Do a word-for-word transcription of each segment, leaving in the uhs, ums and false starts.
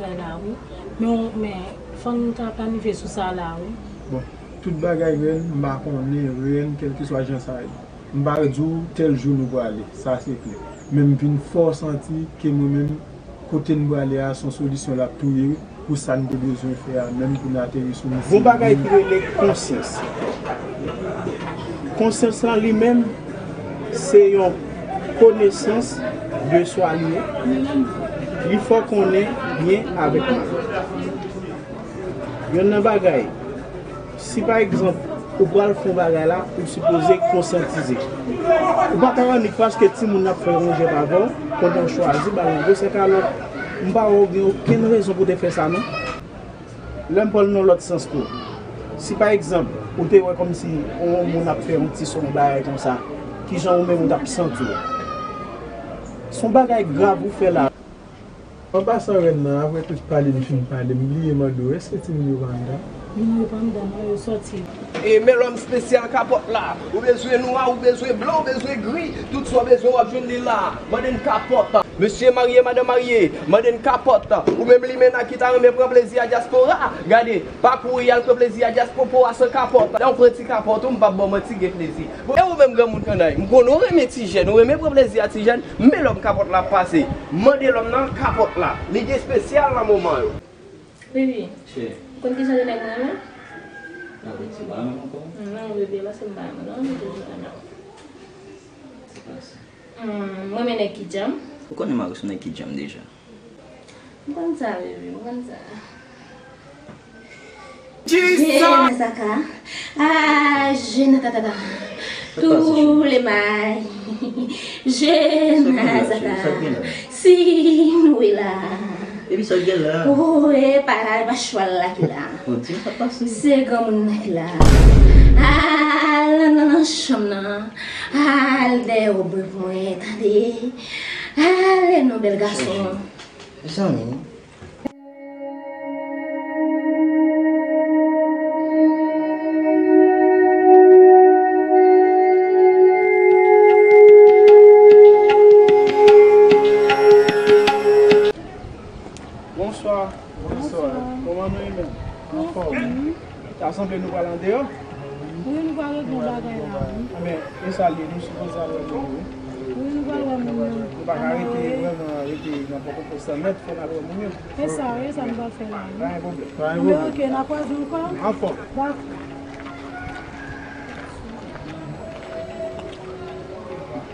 Bagay la, wi. Men, men, fò n ta planifye sou sa la, wi. Bon, tout bagay rèn, m pa konnen rèn, kèlkeswa jan sa ye. M pa di w tèl jou nou prale, sa se klè. Men m vin fè w santi ke mwen menm, kote n prale a, se yon solisyon l ap touye pou sa n te bezwen fè a, menm pou n ateri sou misyon. Gon bagay ki rele konsyans. Konsyans lan li menm, se yon konesans de swa li ye. Li fè w konnen byen avèk mal. Yonn nan bagay, si pa egzanp, ou pral fè yon bagay la, ou sipoze konsyantize. Ou pa ka annik paske timoun ap fè ronjèt avè w, konnen w chwazi ba l yon gwo sèk alòt. M pa wè w gen okenn rezon pou w te fè sa non. Lè m pran l nan lòt sans tou. Si pa egzanp, ou te wè kòmsi yon moun ap fè yon ti son, yon bagay konsa, kijan ou menm ou t ap santi w? Se yon bagay grav ou fè la. An pasan, rèn nan, apre tout pale n fin pale, m bliye mande w, èske timoun yo pa anndan? Non, yo pa anndan, non, yo sòti. E men lòm espesyal kapòt la. Ou bezwen nwa, ou bezwen blan, ou bezwen gri. Tout sa w bezwen, w ap jwenn li la. Mande n kapòt. Mesye marye, madanm marye, mande n kapòt. Ou menm limena ki ta renmen pran plezi a dyaspora. Gade, pa kouri al pran plezi a dyaspopora san kapòt. Lè w pran ti kapòt ou, m p ap ba w manti, gen plezi. Bon, e ou menm granmoun kannay, m konnen w renmen ti jèn, ou renmen pran plezi a ti jèn, men lòm kapòt la ap pase. Mande lòm nan kapòt la. Li gen espesyal nan moman yo. Baby, cheri, ou konn ki jan de nèg mwen renmen? Nan piti pa renmen ankò? Non, baby, paske m pa renmen non, mete jou la non. Se pa sa. Hmm, mwen renmen nèg ki djanm. Ou konnen Maris se yon nèg ki djanm deja. M konn sa, baby, m konn sa. Jena zaka, ah, jena tatata. Tou le may. Jena zaka. Si nou e la. Epi sa gen la. Ou e pa la, e pa chwal la ki la. Ou di sa pase. Se granmoun nan ki la. Al nan, nan, nan chanm nan. Al dèyè obre pou mwen, tande. Ale non, bèl gason. Mezanmi. Bonswa. Bonswa. Kòman nou ye menm? Anfòm. Ta sanble nou pral andeyò? Wi, nou pral regle yon bagay la, wi. Enben, e sa l ye, nou sipoze al wè moun yo, wi. Wi, nou pral wè moun yo. Nou pa ka rete vrèman rete nan Pòtoprens lan nèt, fò n al wè moun yo. E sa, e sa nou pral fè la, wi. Pa gen pwoblèm. Pa gen pwoblèm. Enben, oke, n a kwaze ankò. Anfòm. Dakò.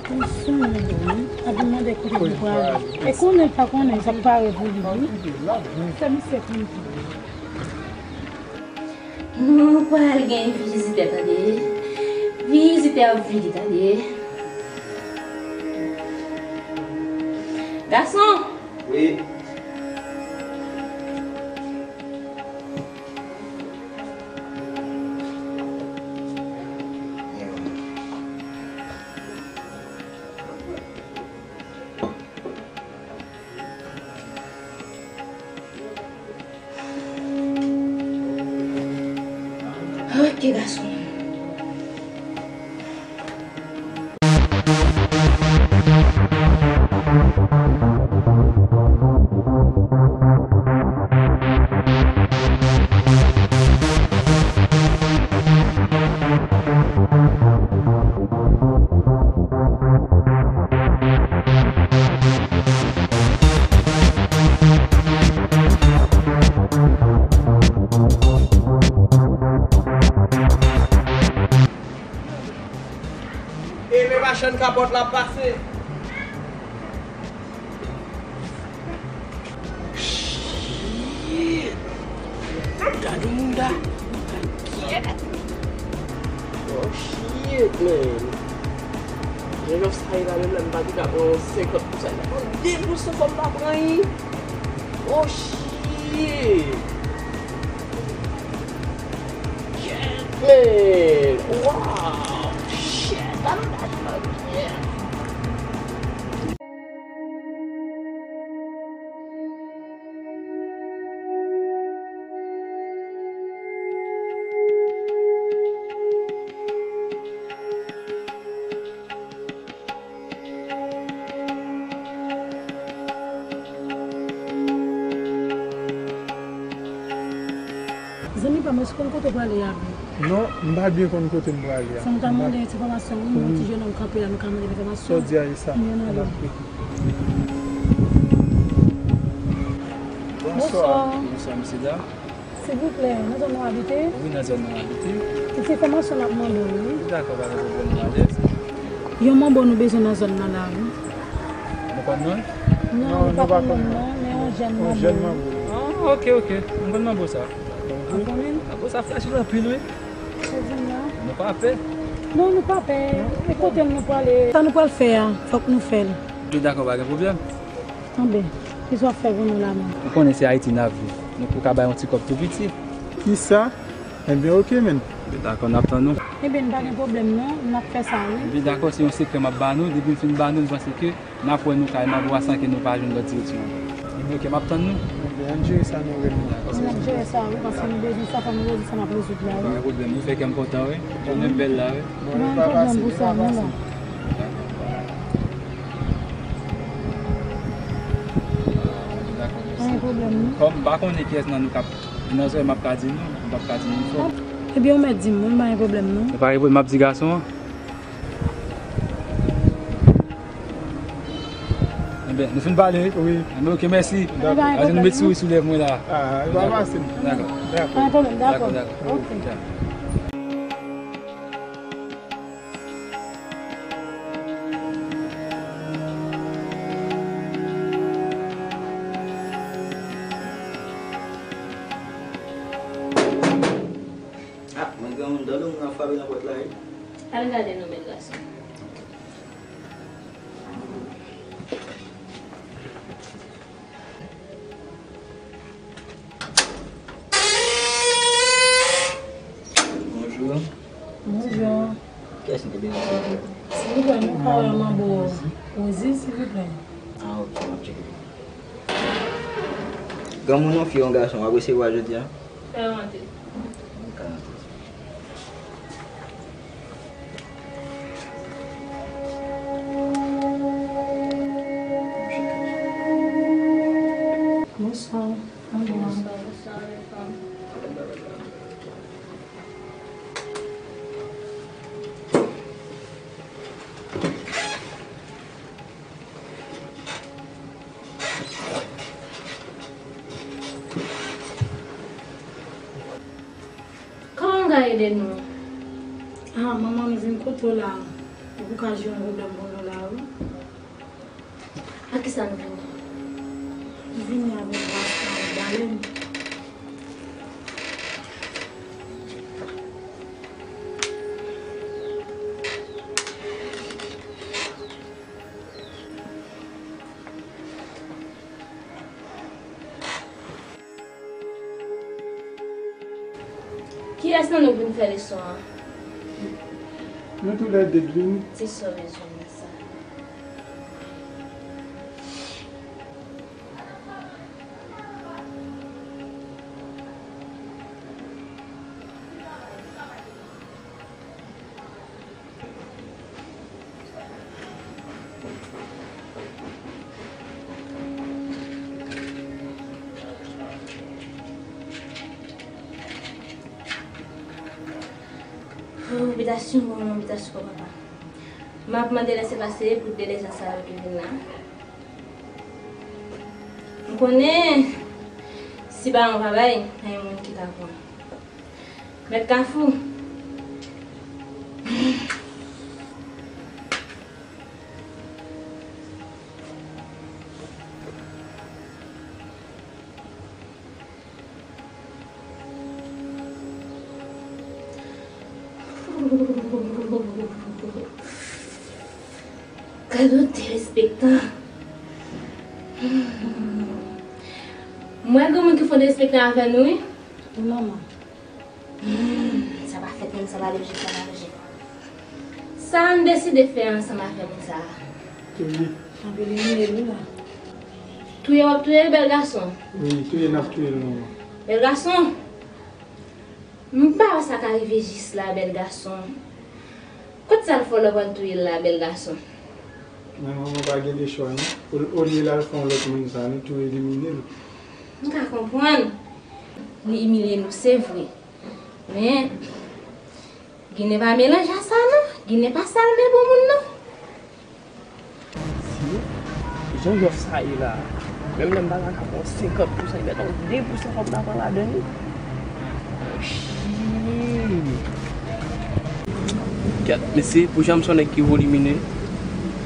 Ou sonje, wi. Ap mande kote pou prale. E konnen l pa konnen, sa pare pou li, wi. Se misye konn tou. Nou pral gen vizitè, tande. Vizitè ap vini, tande. Gason! Wi. Ok, gason. E men machann kapòt la pase. Shit! Gade mouda! Kyèt! Oh shit, man! Jan jòf sa ye la menm la, m pa te ka pran yon senkant pou sa, m ta pran de pou san fò m ta pran li. Oh shit! Kyèt, man! Wow! Shit! Gade mouda sa, kyèt! Zanmi pa m, èske w konn kote w prale a vre? Non, m pa byen konn kote m prale a. San m ta mande enfòmasyon, wi, yon ti jennonm kanpe la, nou ka mande enfòmasyon. Sa w di a, e sa. Ann ale. Bonswa. Bonswa, mesye dam. Silvouplè, nan zòn nou abite? Wi, nan zòn nou abite. E se enfòmasyon n ap mande w, wi. Dakò, pa gen pwoblèm, nou alèz. Yon manbo nou bezwen nan zòn nan la, wi. Nou konn non l? Non, nou pa konn non l, non, men yon jèn manbo. Ah, ok, ok. M konn manbo sa. Ou konnen l? Manbo sa frajil anpil, wi. Ou di non? Nou pa pè. Non, nou pa pè. E kote nou prale? Sa nou pral fè a, fòk nou fè l. Dakò, pa gen pwoblèm. Anben, kisa w ap fè pou nou la menm? Ou konnen se Ayiti n ap viv. Nou pou ka bay yon ti kòb tou piti. Kisa? Enben, ok, menn. Dakò, n ap tann ou. Enben, pa gen pwoblèm non, n ap fè sa, wi. Enben, dakò, se yon sekrè m ap ba nou. Depi m fin ba nou, m panse ke n ap wè nou kay manbo a san ke nou pa jwenn lòt direksyon ankò. Enben, ok, m ap tann nou. Enben, ann jere sa nou rele. Dakò. N ap jere sa, wi, paske nou bezwen sa, fò nou rezoud sa n ap rezoud la, wi. Pa gen pwoblèm, nou fè kè m kontan, wi. Jounen m bèl la, wi. Bon, pa gen pwoblèm pou sa, non, non. Pa gen pwoblèm, non. Kòm m pa konnen kiyès nan nou k ap, nan zòrèy m ap ka di nou, m p ap ka di nou fò. Ebyen, ou mèt di m, mwen pa gen pwoblèm, non. E pa gen pwoblèm, m ap di gason an. Enben, nou fin pale, wi? Wi. Enben, ok, mèsi. Dakò. Paske nou met souri sou lèv mwen la. Ah, e pa fasil. Dakò. Dakò. Pa gen pwoblèm, dakò. Dakò, dakò. Ok. Ah, mwen granmoun, tande moun ap frape nan pòt la, wi. Al gade non, bèl gason. Bonjou. Bonjou. Kiyès nou te bezwen? Silvouplè, nou ka wè manbo Rosie, silvouplè. Ah, ok, m ap tcheke. Granmoun, yon fi, yon gason, w ap resevwa jodi a? Fè rantre. Ok. Bonswa. Bonswa, bonswa, bèl fanm. Kòman m ka ede nou? Ah, manman, nou vin kote w la. Ou pou ka jere yon pwoblèm pou nou la, wi. Ak kisa nou vini? Nou vini avèk rason, avèk balèn. Kiyès nan nou vin fè leson an? Nou toulède t vini. Se sa w bezwen nan sa. Oh, bitasyon, bitasyon, papa. M ap mande lèsepase pou de lèzan sa yo ki vin la. M konnen si baron pa bay, pa gen moun ki ka pran. Mèt Kafou. Gade yon derespektan. M wè gen moun ki fè yon derespektan avè nou, wi. Wi, manman. Hmm, sa pa fèt menm, sa pa lojik, sa pa lojik. Sa n deside fè ansanm avè moun sa a? Touye. Anpil limyè, wi, la. Touye w ap touye l, bèl gason? Wi, touye n ap touye l, manman. Bèl gason? M pa wè sa ka rive jis la, bèl gason. Kot sa l fè w lè w pral touye l la, bèl gason? Men manman pa gen de chwa, non. O-, olye l al fè yon lòt moun sa, nou tou elimine l. M ka konprann. Li imilye nou, se vre. Men, Ginen pa melanje a sa, non. Ginen pa salve bon moun, non. Si, jan jòf sa ye la, menm lè m pa ta ka pran senkant pousan, li mèt yon de pousan fò m ta pran ladan li. Shit. Kèt, mesye, pou jan m se yon nèg ki volimine,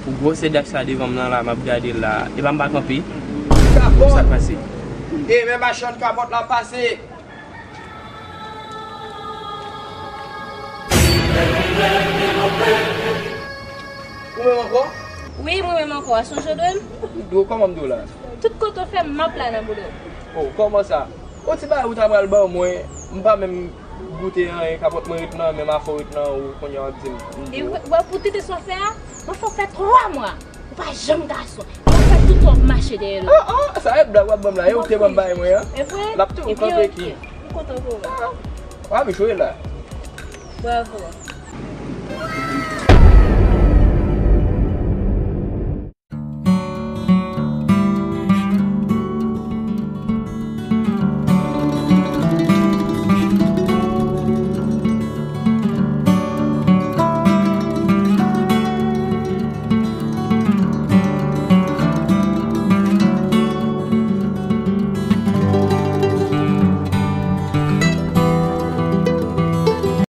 pou gwosè Dax la devan m nan la, m ap gade l la, epa m pa kanpe. Kapòt! Sa k pase? E men machann kapòt la pase! Ou menm ankò? Wi, mwen menm ankò. A sonje w dwe m? Dwe w, kòman m dwe w la? Tout kote w fè m, m ap la nan bouda w. Oh, kòman sa? On ti bagay ou ta pral ban mwen, m pa menm goute anyen, kapòt mwen ret nan men m, afè w ret nan ou, kounye a w ap di m, m dwe w. E w, w, pou tete sa w fè a, mwen fè w fè twa mwa. Ou pa janm gason. Ou fè tout tan w ap mache dèyè l. Ah, ah, sa e blag w ap ban m la. E ou te ban m bagay mwen an. E vre? L ap tou kanpe ki. M kontan pou ou. Ah, w ap jwe la. Bravo.